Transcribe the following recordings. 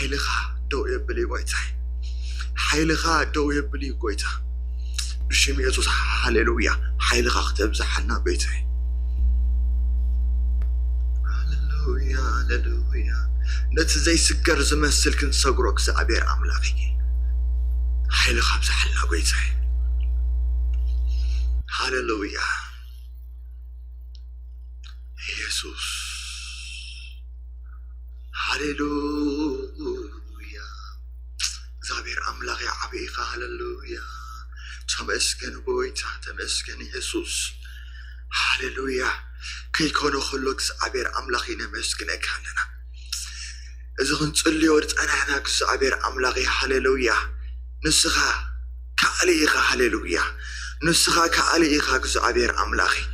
ሓይልኻ ደው የብል እዩ ጎይታይ። ሓይልኻ ደው የብል እዩ ጎይታ። ብሽም የሱስ ሃሌሉያ። ሓይልኻ ክተብዝሓልና ጎይታይ። ሃሌሉያ፣ ሃሌሉያ። ነቲ ዘይስገር ዝመስል ክንሰግሮ እግዚኣብሔር ኣምላኽ እዩ። ሓይልኻ ኣብዝሓልና ጎይታይ። ሃሌሉያ። የሱስ። ሃሌሉያ። እግዚኣብሔር ኣምላኽ ዓብይ ኢኻ። ሃሌሉያ። ተመስገን ጎይታ፣ ተመስገን የሱስ። ሃሌሉያ። ከይኮነ ከሎ እግዚኣብሔር ኣምላኽ ነመስግነካ ኣለና። እዚ ክንጽልዮ ዝጸናሕና እግዚኣብሔር ኣምላኽ፣ ሃሌሉያ። ንስኻ ከኣሊ ኢኻ። ሃሌሉያ። ንስኻ ከኣሊ ኢኻ እግዚኣብሔር ኣምላኸይ።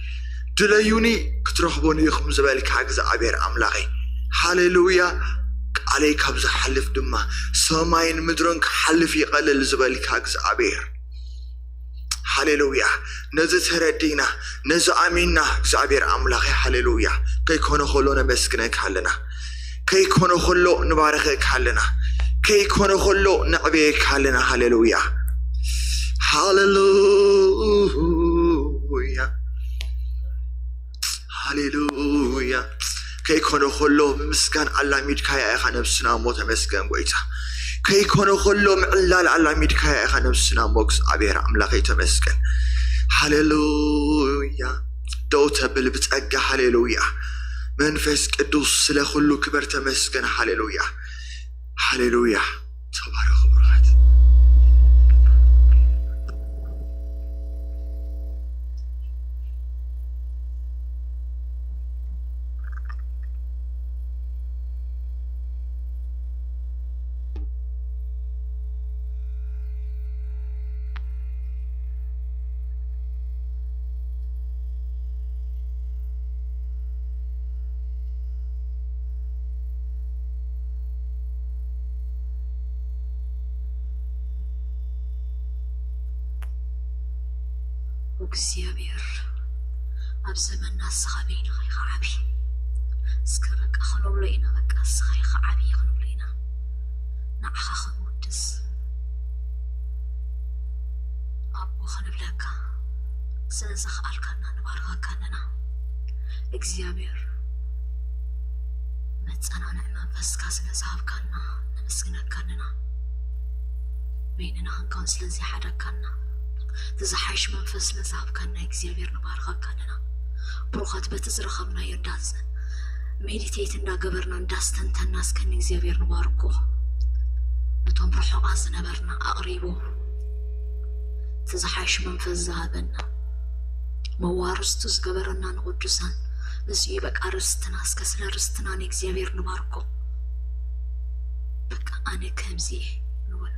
ድለዩኒ ክትረኽቡኒ ኢኹም ዝበልካ እግዚኣብሔር ኣምላኸይ። ሃሌሉያ። ቃለይ ካብ ዝሓልፍ ድማ ሰማይን ምድርን ክሓልፍ ይቐልል ዝበልካ እግዚኣብሔር። ሃሌሉያ። ነዚ ተረዲና፣ ነዚ ኣሚንና እግዚኣብሔር ኣምላኸይ። ሃሌሉያ። ከይኮነ ከሎ ነመስግነካ ኣለና። ከይኮነ ከሎ ንባረኸካ ኣለና። ከይኮነ ከሎ ነዕብየካ ኣለና። ሃሌሉያ። ሃሌሉያ። ሃሌሉያ። ከይኮነ ከሎ ብምስጋን ኣላሚድካያ ኢኻ ነብስና እሞ ተመስገን ጎይታ። ከይኮነ ከሎ ምዕላል ኣላሚድካያ ኢኻ ነብስና እሞ እግዚኣብሔር ኣምላኸይ ተመስገን። ሃሌሉያ። ደው ተብል ብጸጋ። ሃሌሉያ። መንፈስ ቅዱስ ስለ ኩሉ ክበር ተመስገን። ሃሌሉያ። ሃሌሉያ። ተባረኹ ብሩኻት። እግዚኣብሔር፣ ኣብ ዘመንና ንስኻ በይንኻ ኢኻ ዓቢ። እስከ በቃ ክንብሎ ኢና፣ በቃ ንስኻ ኢኻ ዓቢ ክንብሎ ኢና። ንዓኻ ክንውድስ ኣቦ ክንብለካ ስለ ዘኽኣልካና ንባርኸካ ኣለና። እግዚኣብሔር፣ መጸናንዒ መንፈስካ ስለ ዝሃብካና ነመስግነካ ኣለና። በይንና ክንከውን ስለ ዘይሓደግካና፣ እቲ ዝሓይሽ መንፈስ ስለ ዝሃብካና እግዚኣብሔር ንባርኸካ ኣለና። ብሩኻት፣ በቲ ዝረኸብናዮ እንዳዝ-፣ ሜዲቴት እንዳገበርና እንዳስተንተና እስከ ንእግዚኣብሔር ንባርኮ። ነቶም ርሑቓት ዝነበርና ኣቕሪቡ፣ እቲ ዝሓይሽ መንፈስ ዝሃበና፣ መዋርስቱ ዝገበረና ንቅዱሳን፣ እዚ እዩ በቃ ርስትና። እስከ ስለ ርስትና ንእግዚኣብሔር ንባርኮ። በቃ ኣነ ከምዚ እየ ንበሎ።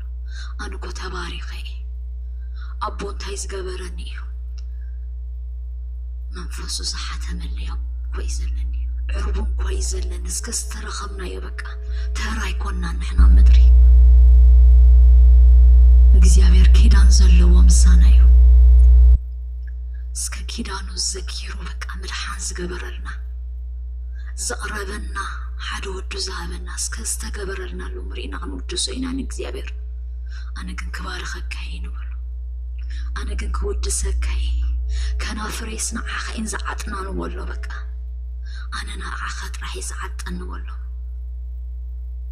ኣነ እኮ ተባሪኸ እየ። ኣቦ እንታይ ዝገበረኒ እዩ? መንፈሱ ዝሓተመለይ ኣቦ እኮ እዩ ዘለኒ። ዕርቡ እንኳ እዩ ዘለኒ። እስከ ዝተረኸብናዮ በቃ ተራ ኣይኮንናን ንሕና ኣብ ምድሪ። እግዚኣብሔር ኪዳን ዘለዎ ምሳና እዩ። እስከ ኪዳኑ ዘኪሩ በቃ ምድሓን ዝገበረልና፣ ዘቕረበና፣ ሓደ ወዱ ዝሃበና፣ እስከ ዝተገበረልና ሎም ርኢና ክንውድሶ ኢና ንእግዚኣብሔር። ኣነ ግን ክባርኸካ እየ ንበሎ። ኣነ ግን ክውድሰካ እየ። ከናፍረይስ ንዓኻ እየን ዝዓጥና ንበሎ በቃ። ኣነ ንዓኻ ጥራሕ እየ ዝዓጥን ንበሎ።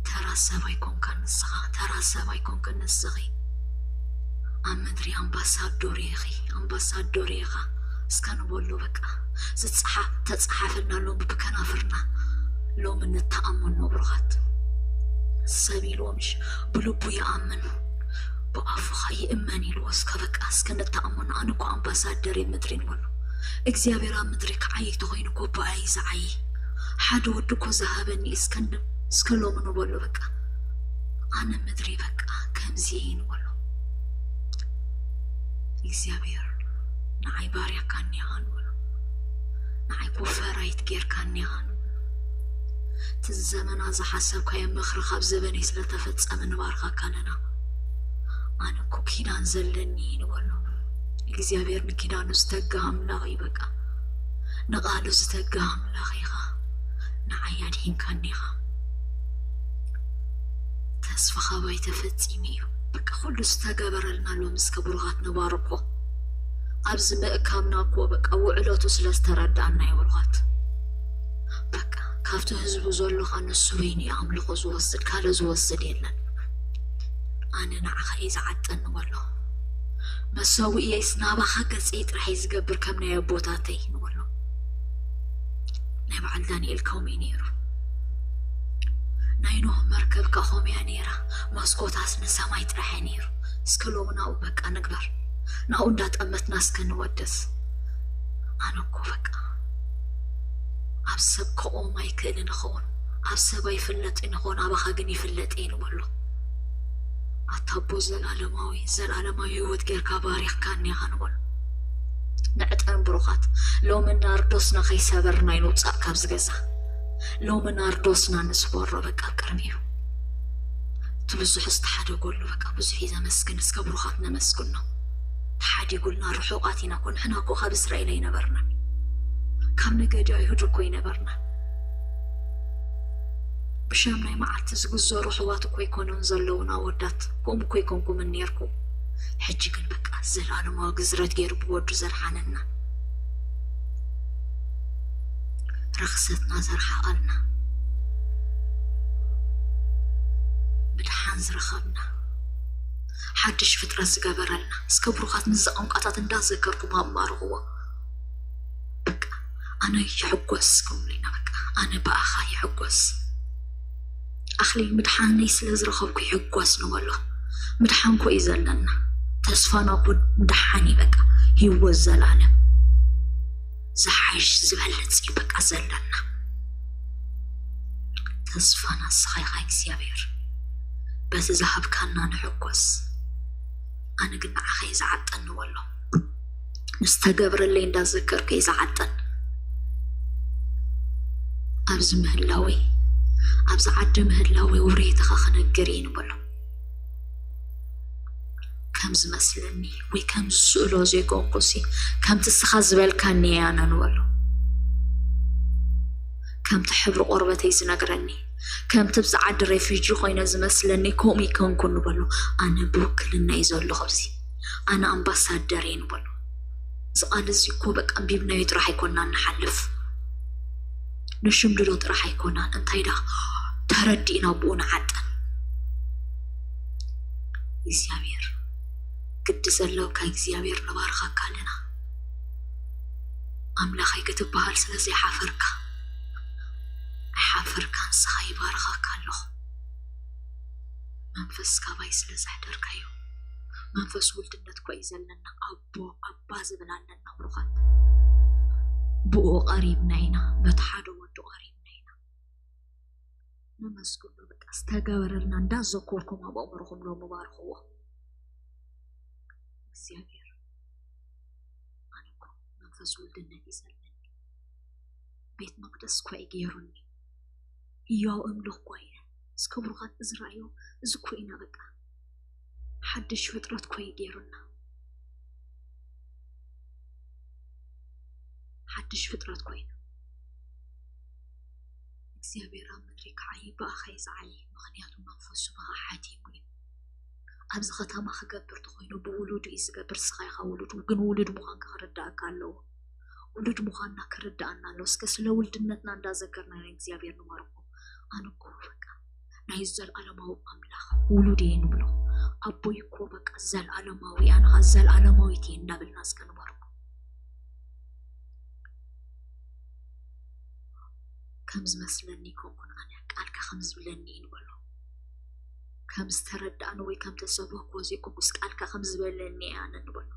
ተራ ሰብ ኣይኮንካን ንስኻ፣ ተራ ሰብ ኣይኮንክን ንስኺ። ኣብ ምድሪ ኣምባሳዶር ኢኺ፣ ኣምባሳዶር ኢኻ። እስከ ንበሎ በቃ። ዝጸሓ-፣ ተጸሓፈልና ሎሚ ብከናፍርና። ሎሚ ንተኣመኖ ብሩኻት። ሰብ ኢልዎ ምሽ ብልቡ ይኣምን፣ ብኣፉ ኸኣ ይእመን ኢልዎ። እስከ በቃ እስከ ንተኣመኖ። ኣነ እኮ ኣምባሳደር እየ ምድሪ ንበሎ። እግዚኣብሔር ኣብ ምድሪ ክዓይ ተኾይኑ እኮ ብኣይ ዝዓይ። ሓደ ወዲ እኮ ዝሃበኒ እስከ ን-፣ እስከ ሎሚ ንበሎ በቃ። ኣነ ምድሪ በቃ ከምዚ እየ ንበሎ። እግዚኣብሔር ንዓይ ባርያካ እኒኻ ንበሎ። ንዓይ እኮ ፈራይት ጌርካ እኒኻ ንበሎ። እቲ ዘመና ዝሓሰብካዮ ምኽሪ ካብ ዘበነይ ስለተፈጸመ ንባርኸካ ኣለና። ኣነ እኮ ኪዳን ዘለኒ ንበሎ። እግዚኣብሔር ንኪዳኑ ዝተግህ ኣምላኽ እዩ በቃ። ንቓሉ ዝተግህ ኣምላኽ ኢኻ። ንዓይ ኣድሒንካኒ ኢኻ። ተስፋ ካባይ ተፈጺሙ እዩ። በቃ ኩሉ ዝተገበረልና ሎምስ ክብሩኻት ንባርኮ። ኣብዚ ምእካብና እኮ በቃ ውዕለቱ ስለ ዝተረዳእና እዩ ብሩኻት። በቃ ካብቲ ህዝቡ ዘሎ ኸኣ ንሱ በይኑ እዩ ኣምልኾ ዝወስድ፣ ካልእ ዝወስድ የለን። ኣነ ንዓኻ እየ ዝዓጥን ንበሎ። መሰውእየይስ ናባኻ ገጸይ ጥራሕ እየ ዝገብር ከም ናይ ኣቦታተይ ንበሎ። ናይ በዓል ዳንኤል ከምኡ እዩ ነይሩ። ናይ ኖህ መርከብ ከኣ ከምኡ እያ ነይራ። መስኮታስ ንሰማይ ጥራሕ እዩ ነይሩ። እስከ ሎሚ ናብኡ በቃ ንግበር። ናብኡ እንዳጠመትና እስከ ንወደስ። ኣነ እኮ በቃ ኣብ ሰብ ክኦም ኣይክእልን እኸውን፣ ኣብ ሰብ ኣይፍለጥን እኸውን፣ ኣባኻ ግን ይፍለጥ እየ ንበሎ። ኣታ ኣቦ ዘላለማዊ፣ ዘላለማዊ ህይወት ጌርካ ባሪኽካኒ ኢኻ ንበሎ። ንዕጠን ብሩኻት፣ ሎሚ ናርዶስና ከይሰበርና ንውጻእ ካብዚ ገዛ። ሎሚ ናርዶስና ንስበሮ በቃ ኣብ ቅድሚኡ። እቲ ብዙሕ ዝተሓደገሉ በቃ ብዙሕ እዩ ዘመስግን። እስከ ብሩኻት ነመስግኖ። ተሓዲጉልና ርሑቓት ኢና እኮ፣ ንሕና እኮ ካብ እስራኤል ኣይነበርናን፣ ካብ ነገዲ ኣይሁድ እኮ ኣይነበርናን። ብሸም ናይ መዓልቲ ዝግዘሩ ኣሕዋት እኮ ኣይኮኑን ዘለዉና ኣወዳት፣ ከምኡ እኮ ኣይኮንኩምን ነይርኩም። ሕጂ ግን በቃ ዘላለማዊ ግዝረት ገይሩ ብወዱ ዘድሓነና፣ ረኽሰትና ዘርሓቐልና፣ ምድሓን ዝረኸብና፣ ሓድሽ ፍጥረት ዝገበረልና፣ እስከ ብሩኻት ምስዚ ቋንቋታት እንዳዘከርኩም ኣማርኽዎ። በቃ ኣነ ይሕጎስ ክብሉ ኢና። በቃ ኣነ ብኣኻ ይሕጎስ፣ ኣኽሊል ምድሓነይ ስለ ዝረኸብኩ ይሕጎስ ንበሎ። ምድሓን እኮ እዩ ዘለና፣ ተስፋና እኮ ምድሓን እዩ። በቃ ህይወት ዘላለም ዝሓይሽ ዝበልጽ እዩ በቃ ዘለና። ተስፋና ንስኻ ኢኻ እግዚኣብሔር፣ በቲ ዝሃብካና ንሕጎስ። ኣነ ግን ንዓኻ እየ ዝዓጥን ንበሎ። ንዝተገብረለይ እንዳዘከርኩ እየ ዝዓጥን። ኣብዚ ምህላወይ፣ ኣብዚ ዓዲ ምህላወይ ውሬትኻ ክነግር እየ ንበሎ። ከም ዝመስለኒ ወይ ከም ዝስእሎ ዘይኮንኩሲ፣ ከምቲ እስኻ ዝበልካኒ እየ ኣነ ንበሎ። ከምቲ ሕብሪ ቆርበተይ ዝነግረኒ፣ ከምቲ ኣብዚ ዓዲ ሬፊጂ ኮይነ ዝመስለኒ ከምኡ ይከንኩ ንበሎ። ኣነ ብውክልና እየ ዘለኹ ኣብዚ። ኣነ ኣምባሳደር እየ ንበሎ። እዚ ቃል እዚ እኮ በቃ ኣንቢብናዮ ጥራሕ ኣይኮንና ንሓልፍ። ንሽምድዶ ጥራሕ ኣይኮናን፣ እንታይ ደኣ ተረዲእና ብኡ ንዓጥን። እግዚኣብሔር ግዲ ዘለውካ እግዚኣብሔር ንባርኸካ ኣለና። ኣምላኸይ ክትበሃል ስለ ዘይሓፈርካ፣ ኣይሓፈርካ፣ ንስኻ ይባርኸካ ኣለኹ። መንፈስ ካባይ ስለ ዘሕደርካዮ፣ መንፈስ ውልድነት እኮ እዩ ዘለና። ኣቦ ኣባ ዝብል ኣለና ብሩኻት። ብኡ ቀሪብና ኢና፣ በቲ ሓደ ወዱ ቀሪብና ኢና። ነመስግኖ። በቃ ዝተገበረልና እንዳዘኮርኩም ኣብ ኣእምሮኹም ሎሚ ባርኽዎ። እግዚኣብሔር ኣነ እኮ መንፈስ ውልድነት እዩ ዘለኒ። ቤት መቕደስ እኳ እዩ ገይሩኒ። ህያው ኣምላኽ እኳ እየ። እስከ ብሩኻት እዚ ረኣዮ፣ እዚ እኮ ኢና በቃ። ሓድሽ ፍጥረት እኮ እዩ ገይሩና። ሓድሽ ፍጥረት እኮ ኢና። እግዚኣብሔር ኣብ ምድሪ ክዓዪ ብኣኻ እዩ ዝዓዪ፣ ምኽንያቱ መንፈሱ ብኻ ሓቲሙ እዩ። ኣብዚ ከተማ ክገብር ተኾይኑ ብውሉዱ እዩ ዝገብር፣ ንስኻ ኢኻ ውሉዱ፣ ግን ውሉድ ምዃንካ ክርዳእካ ኣለዎ። ውሉድ ምዃንና ክርዳእና ኣለዎ። እስከ ስለ ውልድነትና እንዳዘከርና ንእግዚኣብሔር ንባርኮ። ኣነ እኮ በቃ ናይ ዘለኣለማዊ ኣምላኽ ውሉድ እየ ንብሎ። ኣቦይ እኮ በቃ ዘለኣለማዊ፣ ኣነ ኸኣ ዘለኣለማዊት እየ እንዳበልና እስከ ንባርኮ። ከም ዝመስለኒ ኣይኮንኩን ኣነ፣ ቃልካ ከም ዝብለኒ እዩ ንበሎ። ከም ዝተረዳእኒ ወይ ከም ተሰበኽኩ ዘይኮንኩስ፣ ቃልካ ከም ዝበለኒ እየ ኣነ ንበሎ።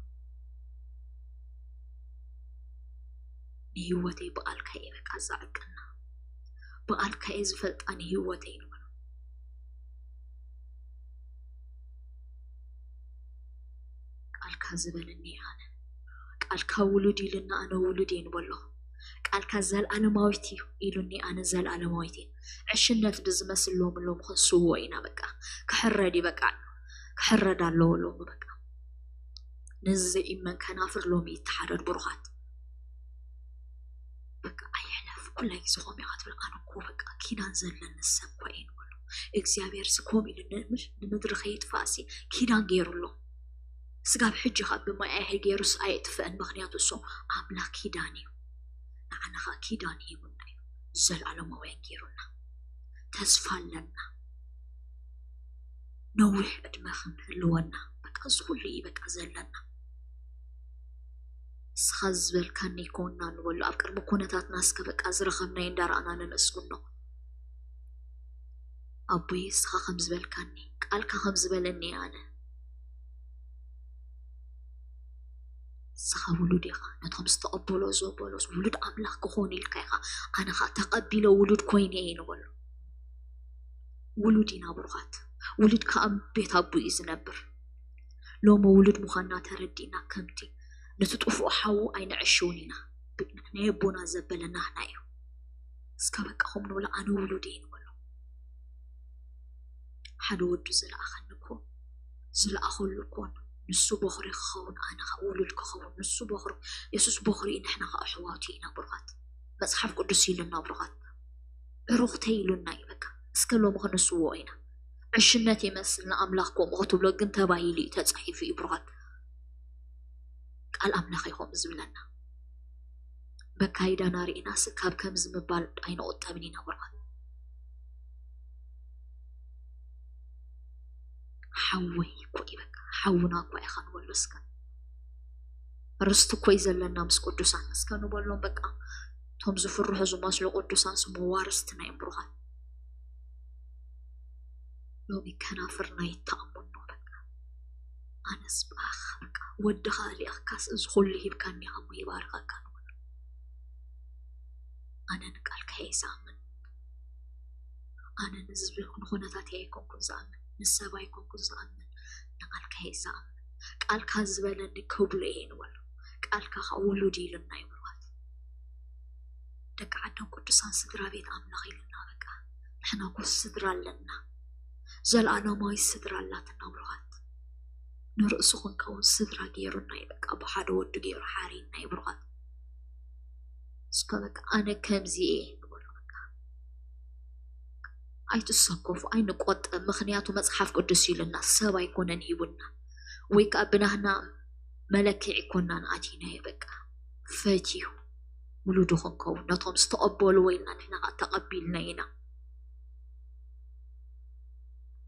ንህይወተይ ብቓልካ እየ በቃ ዘዕቅና፣ ብቓልካ እየ ዝፈልጣ ንህይወተይ ንበሎ። ቃልካ ዝበለኒ እየ ኣነ። ቃልካ ውሉድ ኢሉና፣ ኣነ ውሉድ እየ ንበሎ። ቃልካ ዘልኣለማዊት እዩ ኢሉኒ፣ ኣነ ዘልኣለማዊት እየ። ዕሽነት ብዝመስል ሎሚ ሎሚ ክንስዎ ኢና በቃ። ክሕረድ እዩ በቃ። ክሕረድ ኣለዎ ሎሚ በቃ። ነዚ ዘይእመን ከናፍር ሎሚ ይተሓረድ ብሩኻት። በቃ ኣይሕለፍ፣ ኩላይ ግዜ ከምኡ ኢኻ ትብል። ኣነ እኮ በቃ ኪዳን ዘለኒ ሰብ እኮ እየ ንበሎ። እግዚኣብሔር ሲ ከምኡ ኢሉ ንምድሪ ከይጥፋእሲ ኪዳን ገይሩ ኣሎ። ስጋብ ሕጂ ካብ ብማይ ኣይሄ ገይሩስ ኣየጥፍአን፣ ምክንያቱ እሱ ኣምላኽ ኪዳን እዩ። ንዓና ከዓ ኪዳን ሂቡና እዩ። ዘላለማውያን ገይሩና፣ ተስፋ ኣለና። ነዊሕ ዕድመ ክንህልወና በቃ እዚ ኩሉ እዩ በቃ ዘለና። እስኻ ዝበልካኒ ይኮንና ንበሎ ኣብ ቅድሚ ኩነታትና እስከ በቃ ዝረኸብናይ እንዳረኣና ነመስግኖ። ኣቦይ እስኻ ከም ዝበልካኒ ቃልካ ከም ዝበለኒ ኣነ እስኻ ውሉድ ኢኻ። ነቶም ዝተቐበሎ ዘበሎስ ውሉድ ኣምላኽ ክኾኑ ኢልካ ኢኻ። ኣነ ኸዓ ተቐቢለ ውሉድ ኮይነ እየ ንበሎ። ውሉድ ኢና ብሩኻት። ውሉድ ከዓ ቤት ኣቦ እዩ ዝነብር። ሎሚ ውሉድ ምዃንና ተረዲእና ከምቲ ነቲ ጥፉእ ሓዉ ኣይንዕሽውን ኢና። ናይ ኣቦና ዘበለ ናህና እዩ። እስከ በቃ ከም ንብሎ ኣነ ውሉድ እየ ንበሎ። ሓደ ወዱ ዝለኣኸኒ እኮ ዝለኣኸሉ እኮ ንሱ በኹሪ ክኸውን ኣነ ከዓ ውሉድ ክኸውን ንሱ በኹሪ የሱስ በኹሪ እዩ ንሕና ከዓ ኣሕዋቱ ኢና ብሩኻት። መፅሓፍ ቅዱስ ኢሉና ብሩኻት። ዕሩኽተይ ኢሉና እዩ በቃ። እስከ ሎሚ ክንስዎ ኢና። ዕሽነት ይመስል ንኣምላኽ ከምኡ ክትብሎ ግን ተባሂሉ እዩ ተፃሒፉ እዩ ብሩኻት። ቃል ኣምላኽ እዩ ከምኡ ዝብለና። በካይዳና ርኢናስ ካብ ከምዚ ምባል ኣይንቑጠብን ኢና ብሩኻት። ሓወይ እኮ እዩ በቃ ሓውና እኮ ኢኻ ንበሎ እስከ። ርስቲ እኮ እዩ ዘለና ምስ ቅዱሳን እስከ ንበሎም በቃ። እቶም ዝፍርሑ ዝመስሉ ቅዱሳን ስም ዋርስትና እዮም ብሩኻት። ሎሚ ከናፍርና ይተኣሙኖ በቃ። ኣነስ ብኣኻ በቃ ወድኻ ኣሊኣኽካስ እዚ ኩሉ ሂብካኒ እሞ ይባርኸካ ንበሎ። ኣነ ንቃልካ እየ ዝኣምን። ኣነ ንዝብል ንኹነታት ኣይኮንኩን ዝኣምን ንሰብ ኣይኮንኩን ዝኣምን ንቃልካ እየ ዝኣምን። ቃልካ ዝበለኒ ክብሎ እየ ንበሎ። ቃልካ ከዓ ውሉድ ኢሉና ይብልዋት። ደቂ ዓዶም ቅዱሳን ስድራ ቤት ኣምላኽ ኢሉና በቃ። ንሕና እኮ ስድራ ኣለና። ዘለኣለማዊ ስድራ ኣላትና ብሩኻት። ንርእሱ ክንከውን ስድራ ገይሩና እዩ በቃ። ብሓደ ወዱ ገይሩ ሓሪና እዩ ብሩኻት። እስከ በቃ ኣነ ከምዚ እየ ንበሎ በቃ። ኣይትሰከፉ ኣይንቆጠብ። ምክንያቱ መፅሓፍ ቅዱስ ኢሉና ሰብ ኣይኮነን ሂቡና ወይ ከዓ ብናህና መለክዒ ኮናን ኣቲናዮ በቃ። ፈትዩ ውሉዱ ክንከውን ነቶም ዝተቐበልዎ ኢልና ንሕና ከዓ ተቐቢልና ኢና።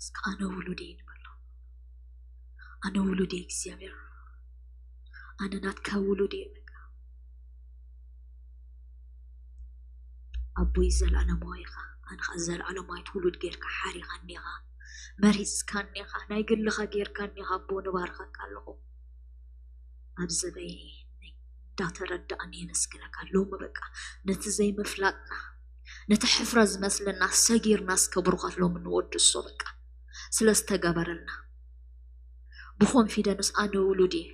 እስከ ኣነ ውሉድ እየ ንበሎ። ኣነ ውሉድ እየ እግዚኣብሔር። ኣነ ናትካ ውሉድ እየ በቃ። ኣቦይ ዘለኣለማዊ ኢኻ። ኣነ ከዓ ዘለኣለማዊት ውሉድ ጌርካ ሓሪኻኒ ኢኻ። መሪፅካኒ ኢኻ። ናይ ግልኻ ጌርካኒ ኢኻ ኣቦ ንባርኸካ ኣለኹ። ኣብ ዘበይ እንዳተረዳእኒ የመስግነካ ሎሚ በቃ። ነቲ ዘይምፍላጥና ነቲ ሕፍረት ዝመስለና ሰጊርና እስከ ብሩኻት ሎሚ ንወድሶ በቃ። ስለ ዝተገበረልና ብኮንፊደንስ ኣነ ውሉድ እየ።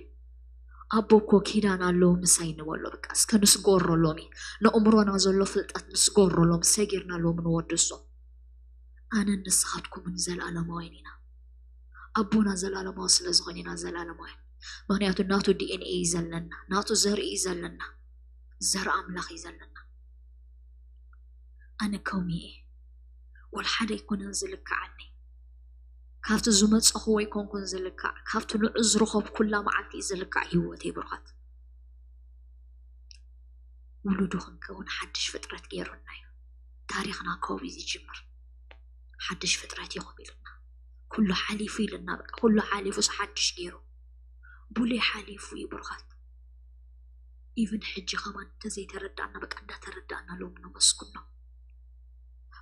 ኣቦ እኮ ኪዳን ኣለዎ ምሳይ ንበሎ በቃ። እስከ ንስገሮ ሎሚ ነእምሮና ዘሎ ፍልጠት ንስገሮ ሎሚ ሰጊርና ሎሚ ንወድሶ። ኣነን ንስኻትኩምን ዘለኣለማውያን ኢና። ኣቦና ዘለኣለማዊ ስለ ዝኾነ ኢና ዘለኣለማውያን። ምክንያቱ ናቱ ዲኤንኤ እዩ ዘለና፣ ናቱ ዘርኢ እዩ ዘለና፣ ዘርኢ ኣምላኽ እዩ ዘለና። ኣነ ከምኡ እየ። ወላ ሓደ ኣይኮነን ዝልክዓኒ። ካብቲ ዝመፀኹዎ ኣይኮንኩን ዝልካዕ፣ ካብቲ ንዑ ዝረኸብኩላ መዓልቲ እዩ ዝልካዕ ህይወተይ ብሩኻት። ውሉዱ ክንከውን ሓድሽ ፍጥረት ገይሩና እዩ። ታሪኽና ከብኡ እዩ ዝጅምር። ሓድሽ ፍጥረት ኢኹም ኢሉና። ኩሉ ሓሊፉ ኢሉና። በቃ ኩሉ ሓሊፉስ ሓድሽ ገይሩ። ቡሌ ሓሊፉ እዩ ብሩኻት። ኢቭን ሕጂ ከማን እንተዘይተረዳእና በቃ እንዳተረዳእና ሎም ነመስግኖ።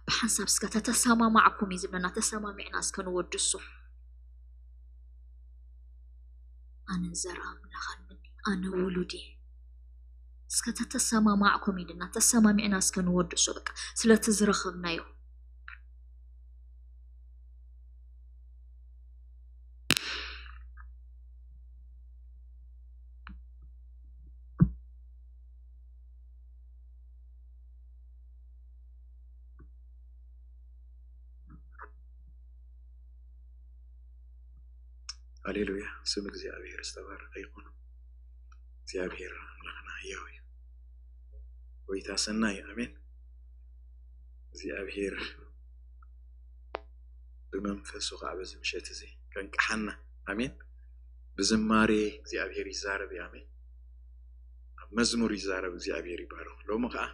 ብሓንሳብ እስከ ተተሰማማዕኩም እዩ ዝብለና። ተሰማሚዕና እስከ ንወድሱ። ኣነ ዘር ኣምላኽ ኣልምኒ ኣነ ውሉድ እየ። እስከ ተተሰማማዕኩም ኢልና ተሰማሚዕና እስከ ንወድሱ በቃ ስለቲ ዝረኸብናዮ። ሃሌሉያ፣ ስም እግዚኣብሔር ዝተባረኸ ይኹን። እግዚኣብሔር ኣምላኽና ህያው እዩ። ጎይታ ሰናይ እዩ። ኣሜን። እግዚኣብሔር ብመንፈሱ ከዓ በዚ ምሸት እዚ ከንቅሓና። ኣሜን። ብዝማሬ እግዚኣብሔር ይዛረብ እዩ። ኣሜን። ኣብ መዝሙር ይዛረብ እግዚኣብሔር ይባረኽ። ሎሚ ከዓ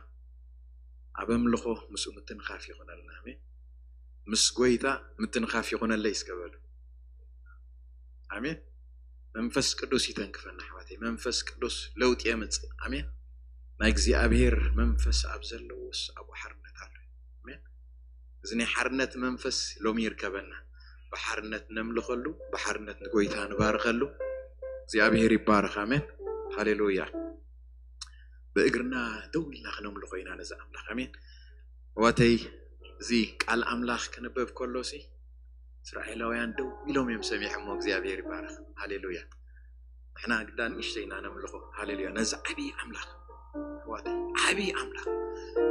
ኣብ ኣምልኾ ምስኡ ምትንኻፍ ይኹነልና። ኣሜን። ምስ ጎይታ ምትንኻፍ ይኹነለይ እስከ በሉ። ኣሜን። መንፈስ ቅዱስ ይተንክፈና ኣሕዋተይ። መንፈስ ቅዱስ ለውጢ የምፅእ። ኣሜን። ናይ እግዚኣብሔር መንፈስ ኣብ ዘለዎስ ኣብኡ ሓርነት ኣሎ። ኣሜን። እዚ ናይ ሓርነት መንፈስ ሎሚ ይርከበና። ብሓርነት ነምልኸሉ፣ ብሓርነት ንጎይታ ንባርኸሉ። እግዚኣብሔር ይባረኽ። ኣሜን። ሃሌሉያ። ብእግርና ደው ኢልና ክነምልኾ ኢና ነዚ ኣምላኽ። ኣሜን። ኣሕዋተይ፣ እዚ ቃል ኣምላኽ ክንበብ ከሎሲ እስራኤላውያን ደው ኢሎም እዮም ሰሚዖሞ። እግዚኣብሔር ይባረኽ። ሃሌሉያ። ንሕና ግዳ ንእሽተይ ኢና ነምልኾ። ሃሌሉያ። ነዚ ዓብዪ ኣምላኽ ኣሕዋተይ፣ ዓብዪ ኣምላኽ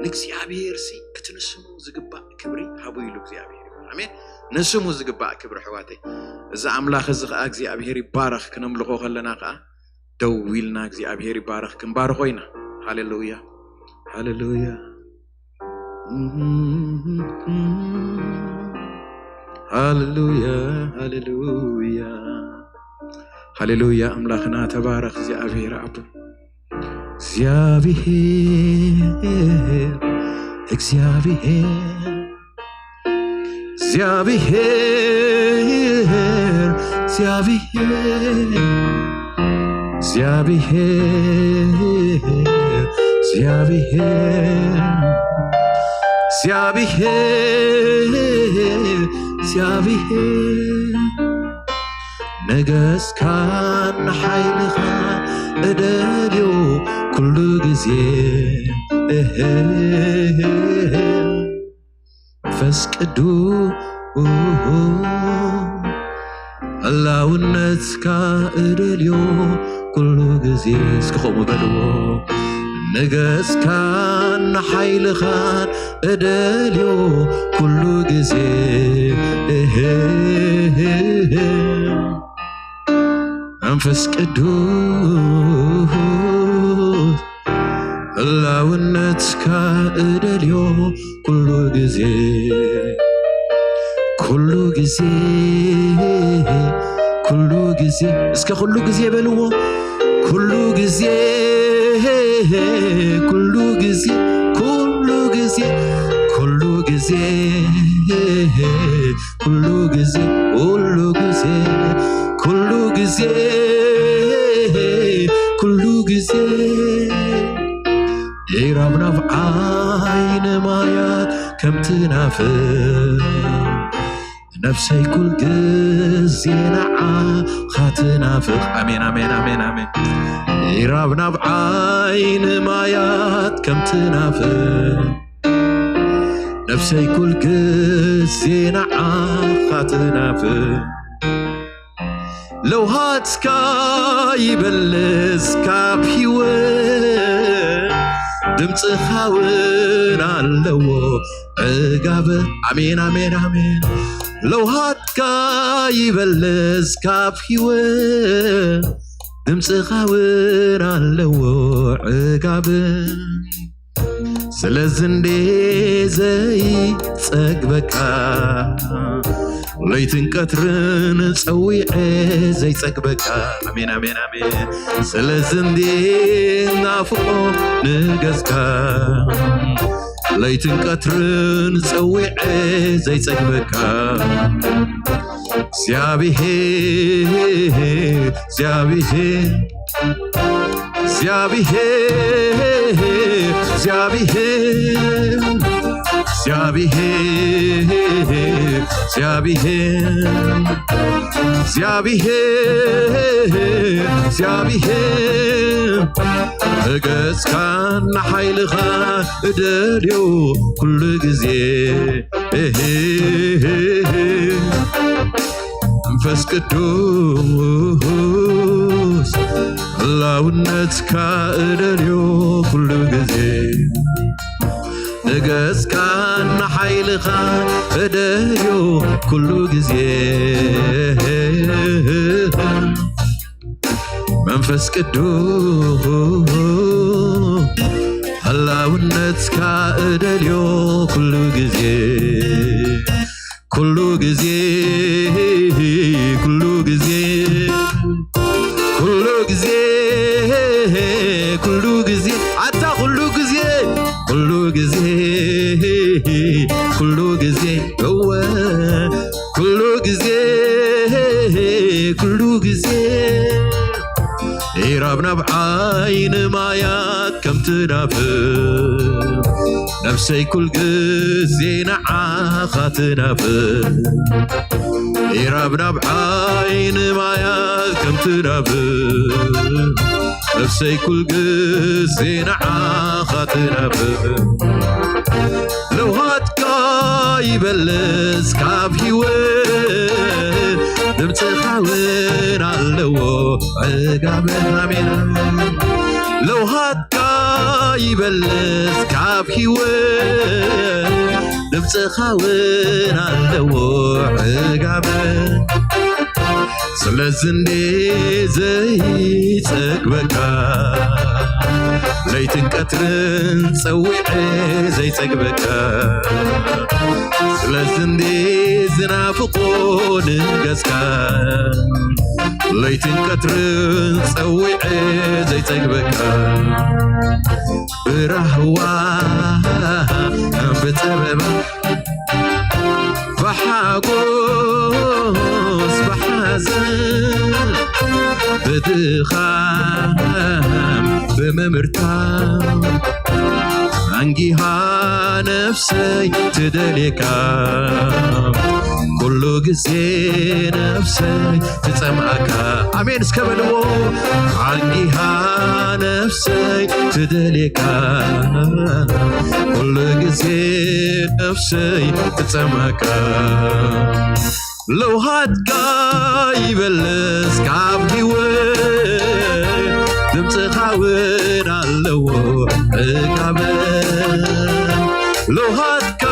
ንእግዚኣብሔር ሲ እቲ ንስሙ ዝግባእ ክብሪ ሃቡ ኢሉ እግዚኣብሔር ይባረኽ። ኣሜን። ንስሙ ዝግባእ ክብሪ ኣሕዋተይ። እዚ ኣምላኽ እዚ ከዓ እግዚኣብሔር ይባረኽ። ክነምልኾ ከለና ከዓ ደው ኢልና እግዚኣብሔር ይባረኽ ክንባርኾ ኢና። ሃሌሉያ። ሃሌሉያ። ሃሌሉያ። ሃሌሉያ። ሃሌሉያ። ኣምላኽና ተባረኽ እግዚኣብሔር ኣቦ። እግዚኣብሔር፣ እግዚኣብሔር፣ እግዚኣብሔር፣ እግዚኣብሔር፣ እግዚኣብሔር፣ እግዚኣብሔር፣ እግዚኣብሔር፣ ነገስካን ሓይልኻ እደልዮ ኩሉ ግዜ። መንፈስ ቅዱስ ህላውነትካ እደልዮ ኩሉ ግዜ። እስኪ ከምኡ በልዎ። ነገስካን ሓይልኻን እደልዮ ኩሉ ግዜ። መንፈስ ቅዱስ ህላውነትካ እደልዮ ኩሉ ግዜ፣ ኩሉ ግዜ፣ ኩሉ ግዜ። እስከ ኩሉ ግዜ በልዎ። ኩሉ ግዜ፣ ኩሉ ግዜ፣ ኩሉ ግዜ፣ ኩሉ ግዜ፣ ኩሉ ግዜ፣ ኩሉ ግዜ፣ ኩሉ ግዜ፣ ኩሉ ግዜ። ይራብ ናብ ዓይኒ ማያት ከም ትናፍቕ፣ ነፍሰይ ኩል ግዜ ንዓኻ ትናፍቕ። ኣሜን፣ ኣሜን፣ ኣሜን፣ ኣሜን። ይራብ ናብ ዓይኒ ማያት ከም ትናፍቕ፣ ነፍሰይ ኩል ግዜ ንዓኻ ትናፍቕ። ለውሃትካ ይበልጽ ካብ ህይወት፣ ድምፅኻ እውን ኣለዎ ዕጋበ። ኣሜን፣ ኣሜን፣ ኣሜን። ለውሃትካ ይበልጽ ካብ ህይወት፣ ድምፅኻ እውን ኣለዎ ዕጋበ። ስለዚ እንዴ ዘይጸግበካ፣ ለይትን ቀትርን ጸዊዐ ዘይጸግበካ። ኣሜን፣ ኣሜን፣ ኣሜን። ስለዚ እንዴ ናፍቆ ንገዝካ፣ ለይትን ቀትርን ጸዊዐ ዘይጸግበካ። እግዚኣብሔር፣ እግዚኣብሔር፣ እግዚኣብሔር፣ እግዚኣብሔር፣ እግዚኣብሔር፣ እግዚኣብሔር፣ እግዚኣብሔር፣ ገጽካን ሓይልኻ እደልዮ ኩሉ ግዜ። መንፈስ ቅዱስ ህላውነትካ እደልዮ ኩሉ ግዜ። ንገጽካን ሓይልኻ እደልዮ ኩሉ ግዜ። መንፈስ ቅዱስ ህላውነትካ እደልዮ ኩሉ ግዜ። ኩሉ ግዜ፣ ኩሉ ግዜ፣ ኩሉ ግዜ፣ ኩሉ ግዜ፣ ኣታ ኩሉ ግዜ፣ ኩሉ ግዜ፣ ኩሉ ግዜ፣ እወ፣ ኩሉ ግዜ፣ ኩሉ ግዜ። ኢራብ ናብ ዓይኒ ማያት ከም ትናፍር፣ ነፍሰይ ኩል ግዜ ንዓኻ ትናፍር። ኢራብ ናብ ዓይኒ ማያት ከም ትናፍር፣ ነፍሰይ ኩል ግዜ ንዓኻ ትናፍር። ለውሃትካ ይበልጽ ካብ ህይወት፣ ድምፅኻ እውን ኣለዎ ዕጋበት። ኣሜን። ለውሃትካ ይበልጽ ካብ ህይወት፣ ድምፅኻ እውን ኣለዎ ዕጋበት። ስለዚ እንዴ ዘይጸግበካ፣ ለይትን ቀትርን ጸዊዐ ዘይጸግበካ። ስለዚ እንዴ ዝናፍቆ ንገጽካ፣ ለይትን ቀትርን ጸዊዐ ዘይጸግበካ። ብራህዋ ብጸበባ ብሓጎስ ብሓዘን ብድኻም ብምምርታው ኣንጊሃ ነፍሰይ ትደልየካ ኩሉ ግዜ ነፍሰይ ትጸምኣካ። ኣሜን እስከ በልዎ። ኣንጊሃ ነፍሰይ ትደልየካ ኩሉ ግዜ ነፍሰይ ትጸምኣካ። ለውሃትካ ይበልጽ ካብ ህይወት፣ ድምፅኻ እውን ኣለዎ ዕጋበት። ለውሃትካ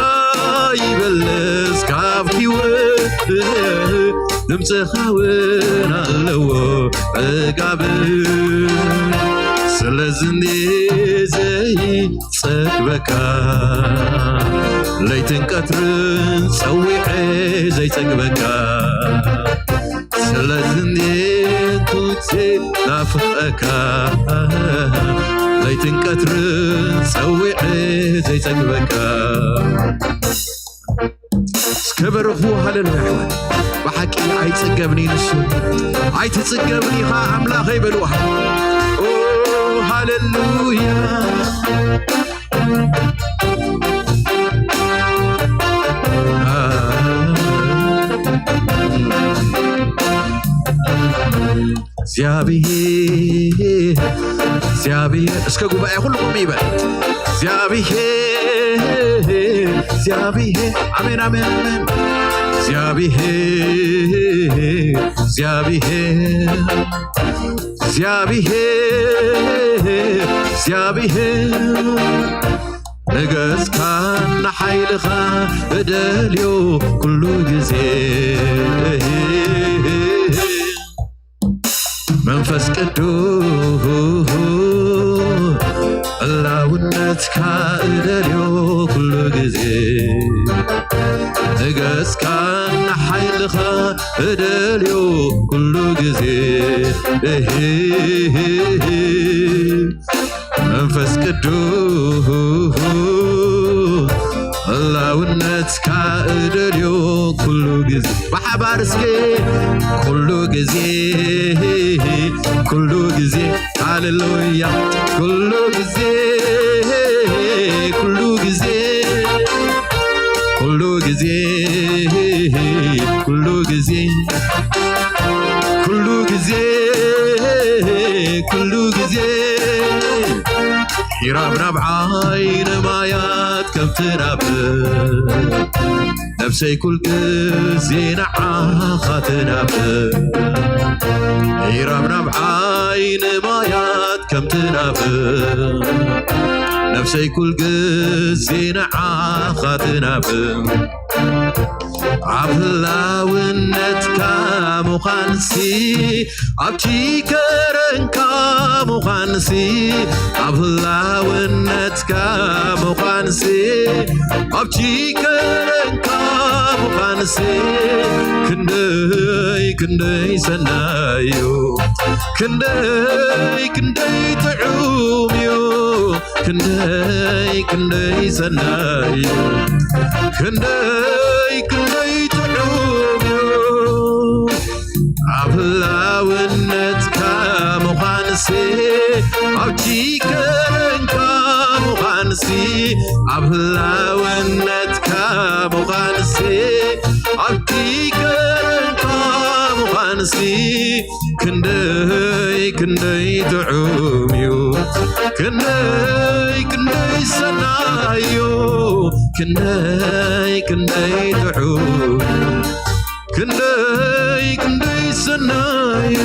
ይበልጽ ካብ ህይወት፣ ድምፅኻ እውን ኣለዎ ዕጋበት። ስለዚ እንዴ ዘይ ጸግበካ ለይትን ቀትርን ጸዊዐ ዘይጸግበካ። ስለዚ እንዴ ኩዜ ናፍቐካ ለይትን ቀትርን ጸዊዐ ዘይጸግበካ። እስከ በርኹ። ሃሌሉያ። ብሓቂ ኣይጽገብን እዩ ንሱ። ኣይትጽገብን ኢኻ ኣምላኸይ በልዋ። ኦ፣ ሃሌሉያ። እግዚኣብሔር፣ እግዚኣብሔር። እስከ ጉባኤ ኩሉ ቁም ይበል። እግዚኣብሔር፣ እግዚኣብሔር። ኣሜን፣ ኣሜን፣ ኣሜን። እግዚኣብሔር፣ እግዚኣብሔር፣ እግዚኣብሔር፣ እግዚኣብሔር። ንገስካ ንሓይልኻ እደልዮ ኩሉ ግዜ። መንፈስ ቅዱስ ህላውነትካ እደልዮ ኩሉ ግዜ። ንገስካ ንሓይልኻ እደልዮ ኩሉ ግዜ። መንፈስ ቅዱስ ህላውነትካ እደልዮ ኩሉ ግዜ። ብሓባር እስኪ ኩሉ ግዜ፣ ኩሉ ግዜ፣ ሃሌሉያ። ኩሉ ግዜ፣ ኩሉ ግዜ፣ ኩሉ ግዜ፣ ኩሉ ግዜ፣ ኩሉ ግዜ፣ ኩሉ ግዜ። ኢራብ ናብ ዓይኒ ማያት ከም ትናፍር፣ ነፍሰይ ኩል ግዜ ንዓኻ ትናፍር። ኢራብ ናብ ዓይኒ ማያት ከም ትናፍር፣ ነፍሰይ ኩል ግዜ ንዓኻ ትናፍር። ኣብ ህላውነትካ ምዃንሲ ኣብቲ ከረንካ ምዃንሲ ኣብ ህላውነትካ ምዃንሲ ኣብቲ ከረንካ ምዃንሲ ክንደይ ክንደይ ሰናዩ ክንደይ ክንደይ ጥዑም እዩ ክንደይ ክንደይ ሰናዩ ክንደይ ክንደይ ጥዑም እዩ ኣብ ህላውነትካ ምዃንሲ ኣብቲ ከረንካ ምዃንሲ ኣብ ህላውነትካ ምዃንሲ ኣብቲ ከረንካ ምዃንሲ ክንደይ ክንደይ ጥዑም እዩ ክንደይ ክንደይ ሰናዩ ክንደይ ክንደይ ጥዑም ክንደይ ክንደይ ሰናዩ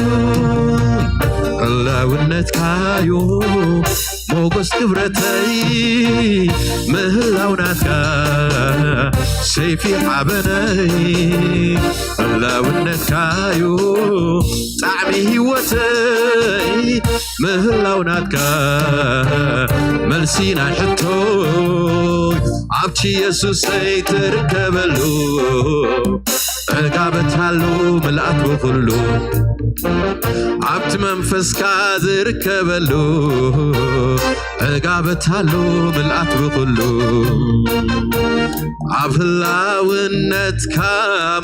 ህላውነትካዩ ሞጎስ ክብረተይ ምህላው ናትካ ሰይፊ ሓበነይ ህላውነትካዩ ጣዕሚ ህይወተይ ምህላው ናትካ መልሲ ናይ ሕቶይ ኣብቲ የሱሰይ ትርከበሉ ዕጋበት ኣሎ ምልኣት ብኹሉ ኣብቲ መንፈስካ ዝርከበሉ ዕጋበት ኣሎ ምልኣት ብኹሉ ኣብ ህላውነትካ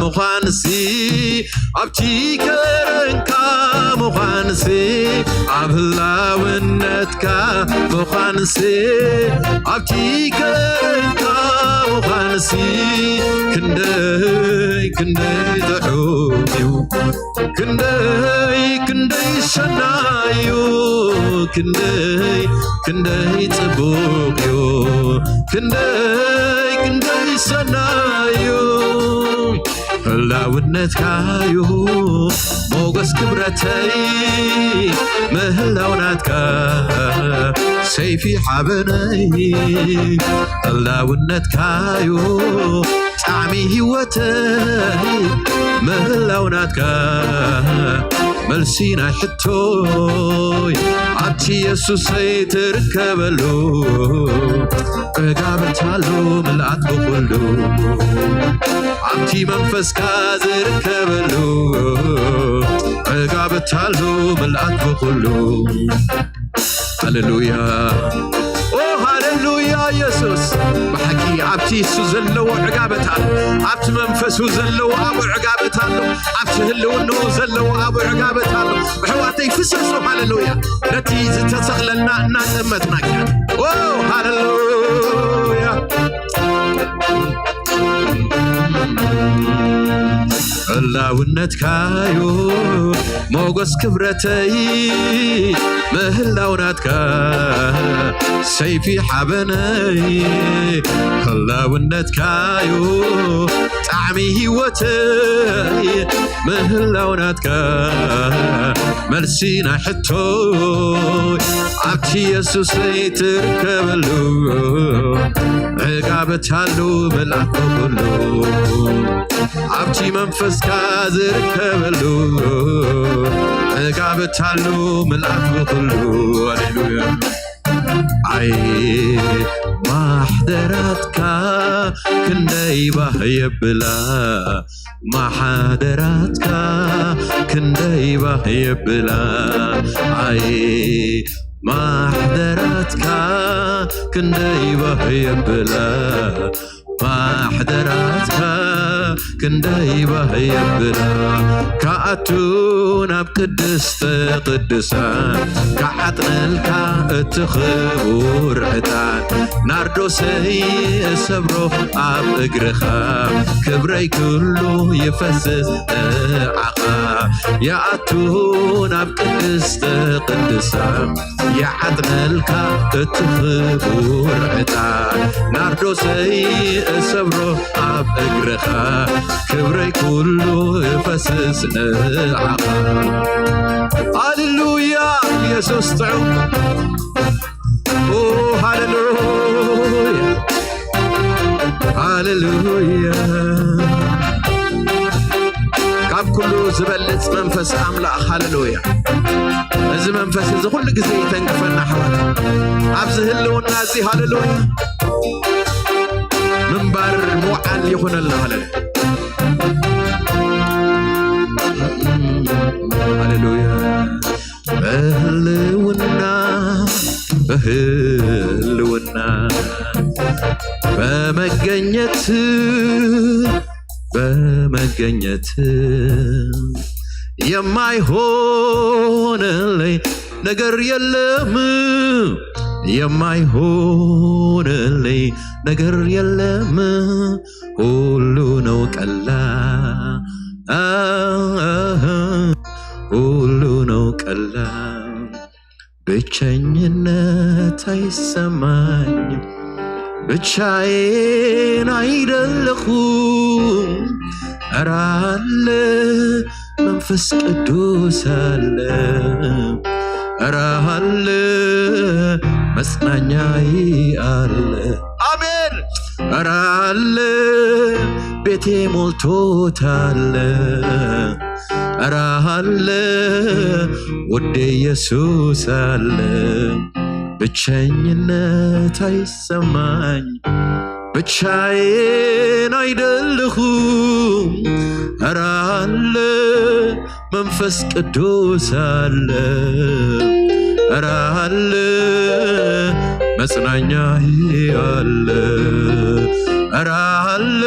ምዃንሲ ኣብቲ ከረንካ ምዃንሲ ኣብ ህላውነትካ ምዃንሲ ኣብቲ ከረንካ ምዃንሲ ክንደይ ክንደይ ጥዑም እዩ ክንደይ ክንደይ ሰናዩ ክንደይ ክንደይ ጽቡቕ እዩ ክንደይ ክንደይ ሰናዩ ህላውነትካዩ ሞገስ ክብረተይ ምህላው ናትካ ሰይፊ ሓበነይ ህላውነትካዩ ጣዕሚ ህይወተይ ምህላው ናትካ መልሲ ናይ ሕቶይ ኣብቲ የሱሰይ ትርከበሉ ዕጋበት ኣሎ ምልኣት ብኹሉ ኣብቲ መንፈስካ ዝርከበሉ ዕጋበት ኣሎ ምልኣት ብኹሉ ሃሌሉያ ኦ ሃሌሉያ የሱስ ብሓቂ ኣብቲ እሱ ዘለዎ ዕጋበት ኣሎ ኣብቲ መንፈሱ ዘለዎ ኣብኡ ዕጋበት ኣሎ ኣብቲ ህልውንኡ ዘለዎ ኣብኡ ዕጋበት ኣሎ ኣሕዋተይ ፍሰሱ ሃሌሉያ ነቲ ዝተሰቕለልና እናጠመጥና ኦ ሃሌሉያ ህላውነትካዩ ሞጎስ ክብረተይ ምህላው ናትካ ሰይፊ ሓበነይ ህላውነትካዩ ጣዕሚ ህይወተይ ምህላው ናትካ መልሲ ናይ ሕቶይ ኣብቲ የሱሰይ ትርከበሉ ዕጋበት ኣሎ ምልኣት ብኹሉ ኣብቲ መንፈስካ ዝርከበሉ ዕጋበት ኣሎ ምልኣት ብኹሉ ሃሌሉያ ኣይ ማሕደራትካ ክንደይ ባህ የብላ ማሕደራትካ ክንደይ ባህ የብላ ኣይ ማሕደራትካ ክንደይ ባህ የብላ ማሕደራትካ ክንደይ ባህ የብላ ክኣቱ ናብ ቅድስተ ቅዱሳን ክዓጥነልካ እቲ ክቡር ዕጣን ናርዶሰይ እሰብሮ ኣብ እግርኻ ክብረይ ኩሉ ይፈስስ ንዓኻ ይኣቱ ናብ ቅድስተ ቅዱሳን ይዓጥነልካ እቲ ክቡር ዕጣን ናርዶሰይ እሰብሮ ኣብ እግርኻ ክብረይ ኩሉ ይፈስስ ንዓኻ ሃሌሉያ የሱስ ጥዑም ሃሌሉያ ሃሌሉያ ዝበልጽ መንፈስ ኣምላኽ። ሃሌሉያ። እዚ መንፈስ እዚ ኩሉ ግዜ ይተንክፈና ኣሕዋት። ኣብዚ ህልውና እዚ ሃሌሉያ ምንባር ምውዓል ይኹነልና። ሃሌሉያ። ሃሌሉያ። በህልውና በህልውና በመገኘት በመገኘት የማይሆንልኝ ነገር የለም፣ የማይሆንልኝ ነገር የለም። ሁሉ ነው ቀላል፣ ሁሉ ነው ቀላል። ብቸኝነት አይሰማኝም፣ ብቻዬን አይደለኹም። ኧረ አለ መንፈስ ቅዱስ አለ፣ ኧረ አለ መጽናኛዬ አለ። አሜን። ኧረ አለ ቤቴ ሞልቶታል። ኧረ አለ ውዴ ኢየሱስ አለ። ብቸኝነት አይሰማኝ፣ ብቻዬን አይደለሁም። ኧረ አለ መንፈስ ቅዱስ አለ። ኧረ አለ መጽናኛዬ አለ። ኧረ አለ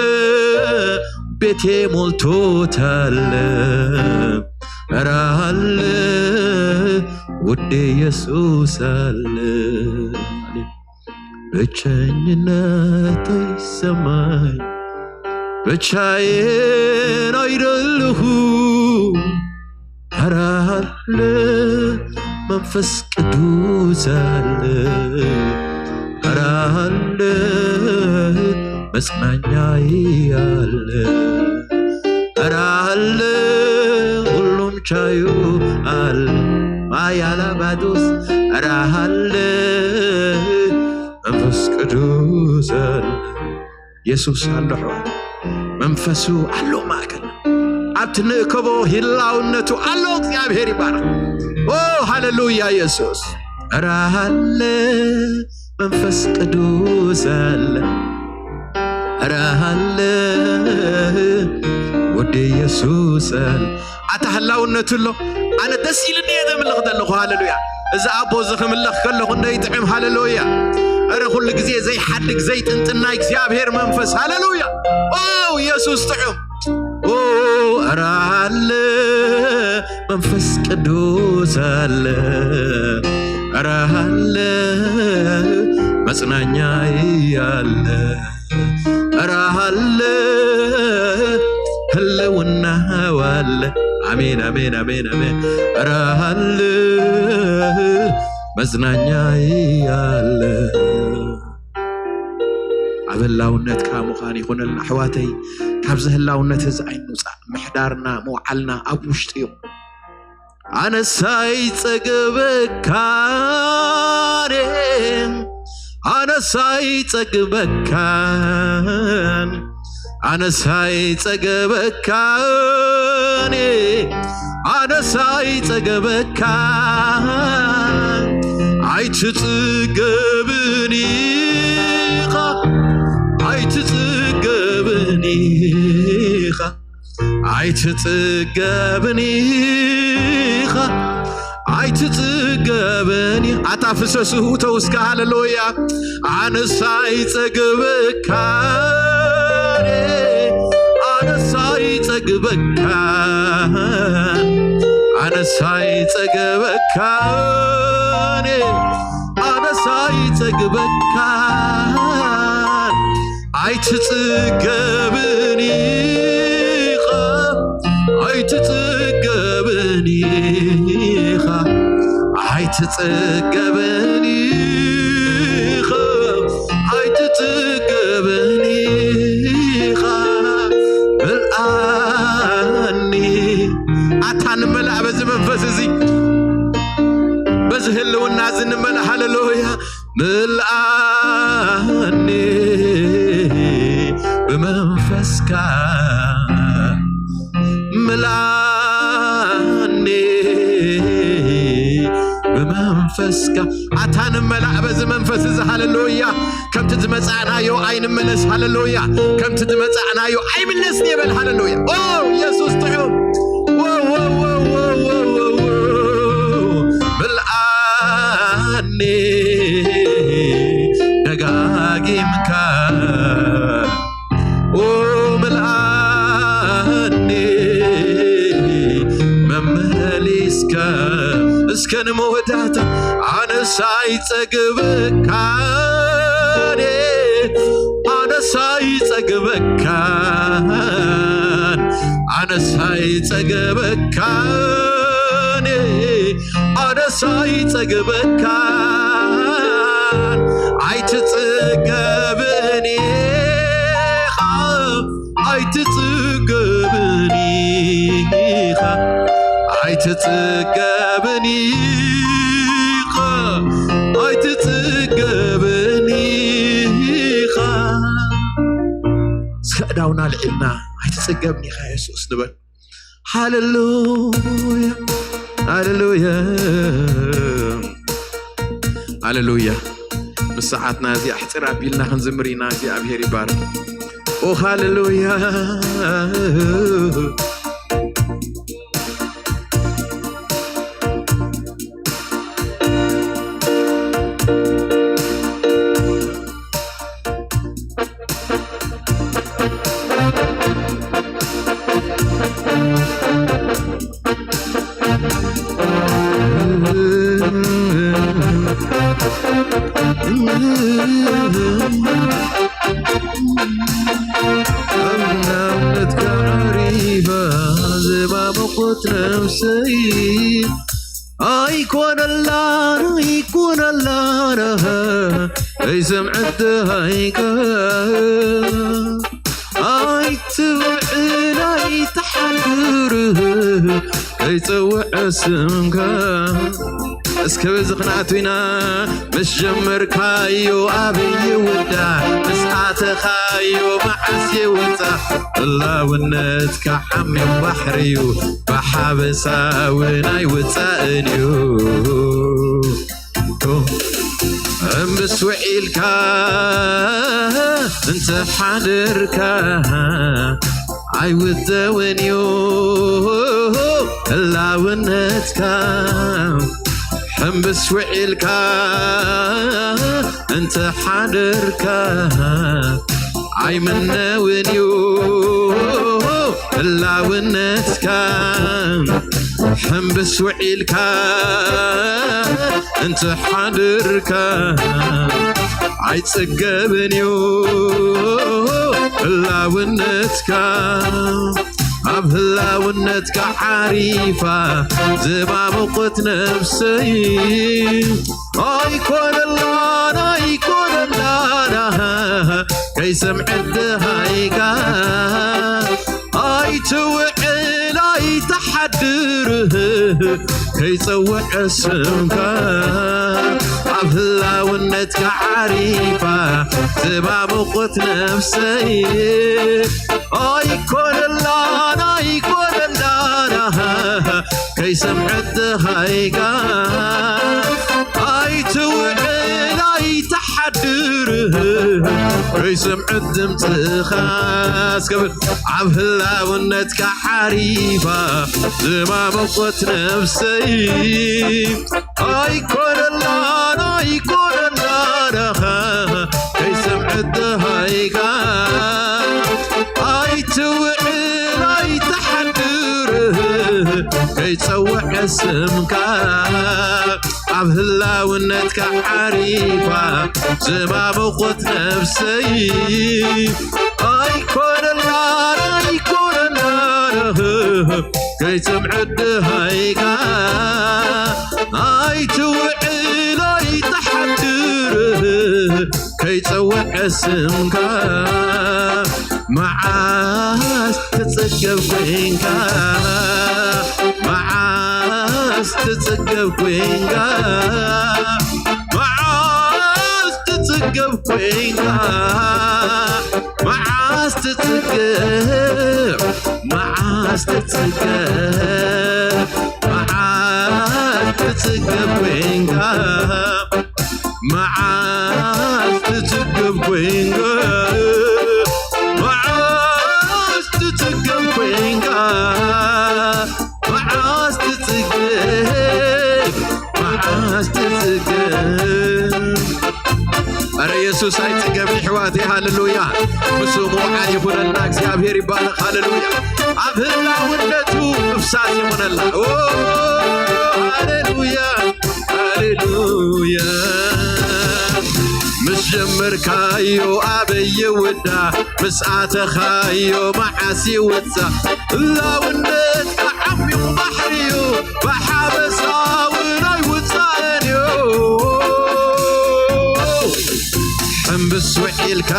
ቤቴ ሞልቶታል። ኧረ አለ ውዴ ኢየሱስ አለ። ብቸኝነት አይሰማኝ፣ ብቻዬን አይደለሁም። ኧረ አለ መንፈስ ቅዱስ አለ። ኧረ አለ መጽናኛዬ አለ። ኧረ አለ ሁሉም ቻዩ አለ። ማያላ ባዶስ ኧረ አለ መንፈስ ቅዱስ አለ። ኢየሱስ ኣሎ ኣሕዋት፣ መንፈሱ ኣሎ ማእከል። ኣብቲ ንእከቦ ህላውነቱ ኣሎ። እግዚኣብሔር ይባረኽ። ኦ ሃሌሉያ ኢየሱስ። ኧረ ኣለ መንፈስ ቅዱስ ኣለ። ኧረ ኣለ ወዲ ኢየሱስ ኣለ። ኣታ ህላውነቱ ኣሎ። ኣነ ደስ ኢልኒ እየ ዘምልኽ ዘለኹ። ሃሌሉያ። እዚ ኣቦ እዚ ክምለኽ ከለኹ እንደ ይጥዕም። ሃሌሉያ። ኧረ ኩሉ ግዜ ዘይሓድግ ዘይጥንጥን ናይ እግዚኣብሔር መንፈስ። ሃሌሉያ። ኦ ኢየሱስ ጥዑም። ኦ ኧረ ኣለ መንፈስ ቅዱስ ኣለ። ኧረ ኣለ መጽናኛይ ኣለ። ኧረ ኣለ ህልውናው ኣለ። ኣሜን፣ ኣሜን፣ ኣሜን፣ ኣሜን። ኧረ ኣለ መዝናኛይ ኣለ። ኣብ ህላውነትካ ምዃን ይኹነልና ኣሕዋተይ። ካብዚ ህላውነት እዚ ኣይንውጻእ። ምሕዳርና ምውዓልና ኣብ ውሽጢ እዩ። ኣነስ ኣይጸግበካን፣ ኣነስ ኣይጸግበካን፣ ኣነስ ኣይጸግበካን፣ ኣነስ ኣይጸግበካን። ኣይትጽገብን ኢኻ፣ ኣይትጽገብን ኢኻ። ኣይትጽገብን ኢኻ፣ ኣይትጽገብን ኢኻ። ኣታ ፍሰሱ ተውስካ ሃሌሉያ። ኣነስ ኣይጸግበካን፣ ኣነስ ኣይጸግበካን፣ ኣነስ ኣይጸግበካን፣ ኣነስ ኣይጸግበካን። ኣይትጽገብን ኢኻ፣ ኣይትጽገብን ኢኻ፣ ኣይትጽገብን ኢኻ፣ ኣይትጽገብን ኢኻ። ምልኣኒ። ኣታ ንመላእ በዚ መንፈስ እዚ፣ በዚ ህልውና እዚ ንመላእ። ሃሌሉያ። ምልኣኒ ብመንፈስካ ምልኣ መንፈስካ ኣታ ንመላእ በዚ መንፈስ እዚ። ሃለሉያ። ከምቲ ዝመጻእናዮ ኣይንመለስ። ሃለሉያ። ከምቲ ዝመጻእናዮ ኣይምለስን ይበል። ሃለሉያ። ኦ ኢየሱስ ጥዑም። ዎ፣ ዎ፣ ዎ፣ ዎ፣ ዎ፣ ዎ፣ ዎ። ምልኣኒ ደጋጊምካ። ኦ ምልኣኒ መመሊስካ። እስከ ንመወዳእታ ኣነስ ኣይጸግበካን፣ ኣነስ ኣይጸግበካን፣ ኣነስ ኣይጸግበካን፣ ኣነስ ኣይጸግበካን። ኣይትጽገብን ኢኻ፣ ኣይትጽገብን ኢኻ፣ ኣይትጽገብን ኢኻ፣ ኣይትጽገብን ኢኻ። እስከ ኣእዳውና ኣልዒልና ኣይትጽገብን ኢኻ የሱስ ንበል። ሃሌሉያ፣ ሃሌሉያ፣ ሃሌሉያ። ምስ ሰዓትና እዚኣ ኣሕጽር ኣቢልና ክንዝምር ኢና። እግዚኣብሔር ይባርክ። ኦ ሃሌሉያ። ኣምናነትካ ዓሪፋ ዘባበቖት ነፍሰይ ኣይኮነላን ኣይኮነላን ኣይሰምዐት ደሃይካ ኣይትውዕል ኣይትሓድር ከይጸውዐ ስምካ እስከ በዚ ክንኣቱ ኢና ምስ ጀመርካዮ ኣበይ ይውዳ ምስ ኣተኻዮ መዓስ ይውፃ ህላውነትካ ዓሚቕ ባሕሪ እዩ ብሓበሳ እውን ኣይውፃእን እዩ እምብስ ውዒልካ እንተ ሓደርካ ኣይውደውን እዩ ህላውነትካ ሕምብስ ውዒልካ እንተ ሓደርካ ኣይምነውን እዩ ህላውነትካ ሕምብስ ውዒልካ እንተ ሓድርካ ኣይጽገብን እዩ ህላውነትካ ኣብ ህላውነትካ ዓሪፋ ዝማሙቕት ነፍሰይ ኣይኮነላን ኣይኮነላን ከይሰምዐት ደሃይካ ኣይትውዕል ኣይትሓድር ከይጸውዐ ስምካ ኣብ ህላውነትካ ዓሪፋ ዝማሙቕት ነፍሰይ ኣይኮነላን ኣይኮነላን ከይሰምዐት ደሃይካ ኣይትውዕል ኣይትሓድር ከይሰምዐት ድምፅኻ እስከብል ኣብ ህላውነትካ ዓሪፋ ዝማመቆት ነፍሰይ ኣይኮነላን ኣይኮነላን ከይሰምዐት ደሃይካ ኣይትውዕል ኣይትሓድር ከይጸውዐ ስምካ ኣብ ህላውነትካ ዓሪፋ ዝማመቆት ነፍሰይ ኣይኮነላን ኣይኮነላን ከይሰምዐት ደሃይካ ኣይትውዕል ኣይትሓድር ከይጸውዐ ስምካ መዓስ ትጽገብ ኮይንካ መዓስ ትጽገብ ኮይንካ መዓስ ትጽገብ ኮይንካ መዓስ ትጽገብ መዓስ ትጽገብ መዓስ ትጽገብ ኮይንካ ኮይንካ፣ መዓስ ትጽገም ኮይንካ፣ መዓስ ትጽገም፣ መዓስ ትጽገም። ኣረ የሱስ ኣይጽገብን ኣሕዋተይ፣ ሃሌሉያ። ንሱ ምውዓል ይኹነልና፣ እግዚኣብሔር ይባረኽ፣ ሃሌሉያ። ኣብ ህላውነቱ ምፍሳስ ይኹነልና። ኦ፣ ሃሌሉያ፣ ሃሌሉያ። ምስ ጀመርካዮ ኣበይ ይውዳ፣ ምስ ኣተኻዮ መዓስ ይውጻ። ህላውነትካ ዓሚቕ ባሕሪ'ዩ፣ ብሓበሳ እውን ኣይውጻእን'ዩ። ሕምብስ ውዒልካ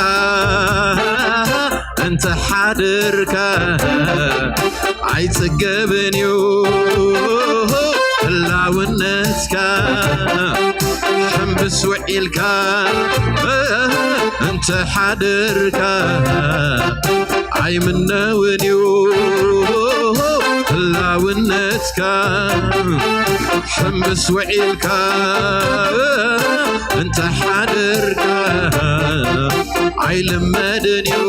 እንተ ሓደርካ ኣይጽገብን እዩ ህላውነትካ። ሕምብስ ውዒልካ እንተ ሓደርካ ኣይምነውን እዩ ህላውነትካ። ሕምብስ ውዒልካ እንተ ሓደርካ ኣይልመድን እዩ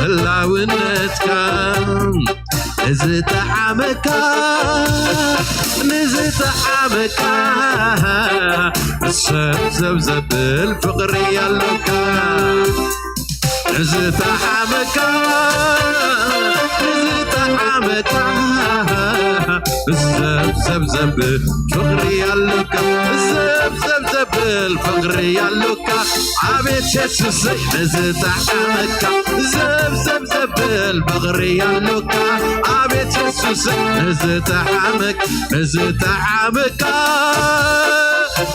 ህላውነትካ። ንዝጠዓመካ፣ ንዝጠዓመካ፣ ሰብ ሰብ ዘብል ፍቕሪ ኣሎካ። ንዝጠዓመካ፣ ንዝጠዓመካ፣ ሰብ ሰብ ዘብል ፍቕሪ ኣሎካ። ሰብ ሰብ ዘብል ፍቕሪ ኣሎካ። ኣቤት የሱሰይ፣ ንዝጠዓመካ፣ ሰብ ሰብ ዘብል ፍቕሪ ኣሎካ። ኣቤት የሱሰይ፣ ንዝጠዓመካ፣ ንዝጠዓመካ፣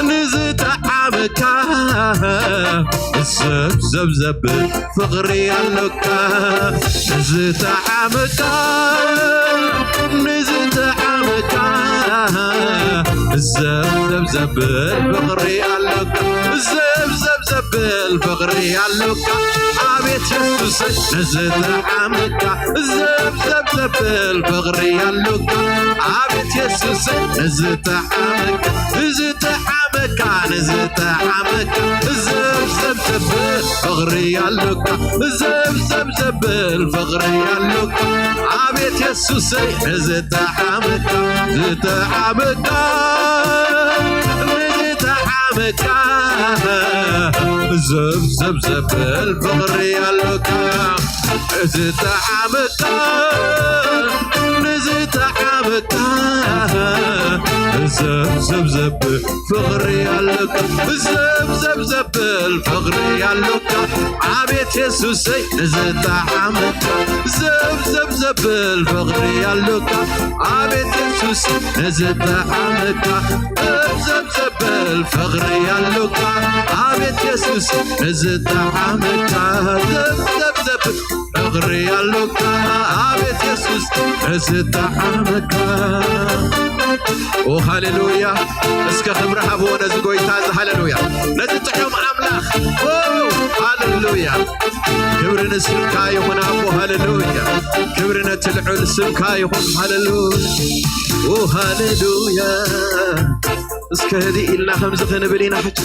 ንዝጠዓመካ፣ ሰብ ሰብ ዘብል ፍቕሪ ኣሎካ። ንዝጠዓመካ፣ ንዝጠዓመካ፣ ሰብ ሰብ ዘብል ፍቕሪ ኣሎካ። ሰብ ሰብ ዘብል ፍቕሪ ኣሎካ። ኣቤት የሱሰይ፣ ንዝጠዓመካ፣ ሰብ ሰብ ዘብል ፍቕሪ ኣሎካ። ኣቤት የሱሰይ፣ ንዝጠዓመካ፣ ንዝጠዓመካ፣ ንዝጠዓመካ፣ ሰብ ሰብ ዘብል ፍቕሪ ኣሎካ። ሰብ ሰብ ዘብል ፍቕሪ ኣሎካ። ኣቤት የሱሰይ፣ ንዝጠዓመካ፣ ዝጠዓመካ፣ ንዝጠዓመካ፣ ዘብዘብ ዘብል ፍቕሪ ኣሎካ። ዝጠዓመካ፣ ንዝጠዓመካ፣ ዘብዘብ ዘብል ፍቕሪ ኣሎካ። ዘብዘብ ዘብል ፍቕሪ ኣሎካ። ኣቤት የሱሰይ፣ ንዝጠዓመካ፣ ዘብዘብ ዘብል ፍቕሪ ኣሎካ። ኣቤት የሱስ፣ ንዝጠዓመካ፣ ዘብዘብ ዘብል ፍቕሪ ኣሎካ። ኣቤት የሱስ፣ ንዝጠዓመካ፣ ዘብዘብ ዘብል ፍቕሪ ኣሎካ። ኣቤት የሱስ፣ ንዝጠዓመካ። ኦ ሃሌሉያ! እስከ ክብሪ ሃብዎ ነዚ ጎይታ እዚ። ሃሌሉያ! ነዚ ጥዑም ኣምላኽ። ኦ ሃሌሉያ! ክብሪ ንስምካ ይኹን ኣቦ። ሃሌሉያ! ክብሪ ነቲ ልዑል ስምካ ይኹን። ሃሌሉያ! ኦ ሃሌሉያ! እስከ ህድእ ኢልና ከምዚ ክንብል ኢና ሕጂ።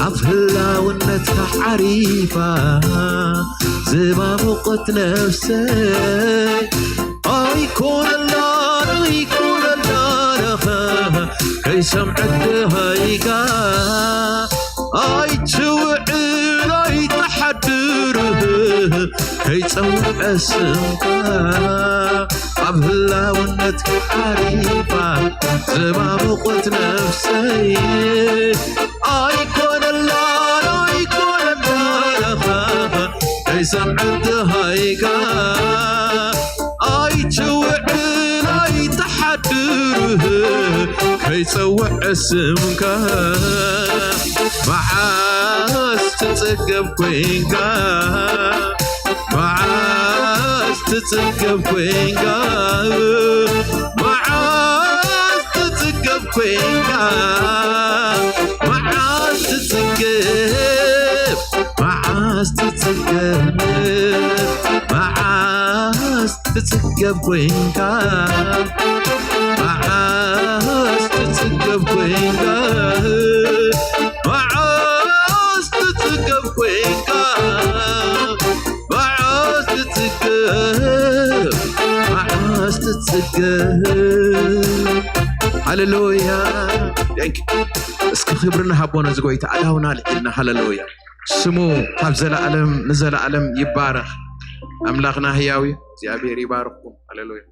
ኣብ ህላውነትካ ዓሪፋ ዝማሙቕት ነፍሰይ ኣይኮነላን ኣይኮነላን ከይሰምዐት ደሃይካ ኣይትውዕል ኣይትሓድር ከይጸውዐ ስምካ ኣብ ህላውነትካ ዓሪፋ ዝማሙቕት ነፍሰይ ኣይኮነላን ኣይኮነላን ከይሰምዐት ደሃይካ ኣይትውዕል ኣይትሓድር ከይጸውዐ ስምካ መዓስ ትጽገብ ኮይንካ መዓስ ትጽገብ ኮይንካ መዓስ ትጽገብ ኮይንካ መዓስ ትጽገብ መዓስ ትጽገብ መዓስ ትጽገብ ኮይንካ መዓስ ትጽገብ ኮይንካ መዓስ ሃሌሉያ። እስኪ ክብሪ ንሃቦ ነዚ ጎይታ ኣዳውና ልዒልና። ሃሌሉያ። ስሙ ካብ ዘለኣለም ንዘለኣለም ይባረኽ። ኣምላኽና ህያው እዩ። እግዚኣብሔር ይባርኽኩም። ሃሌሉያ።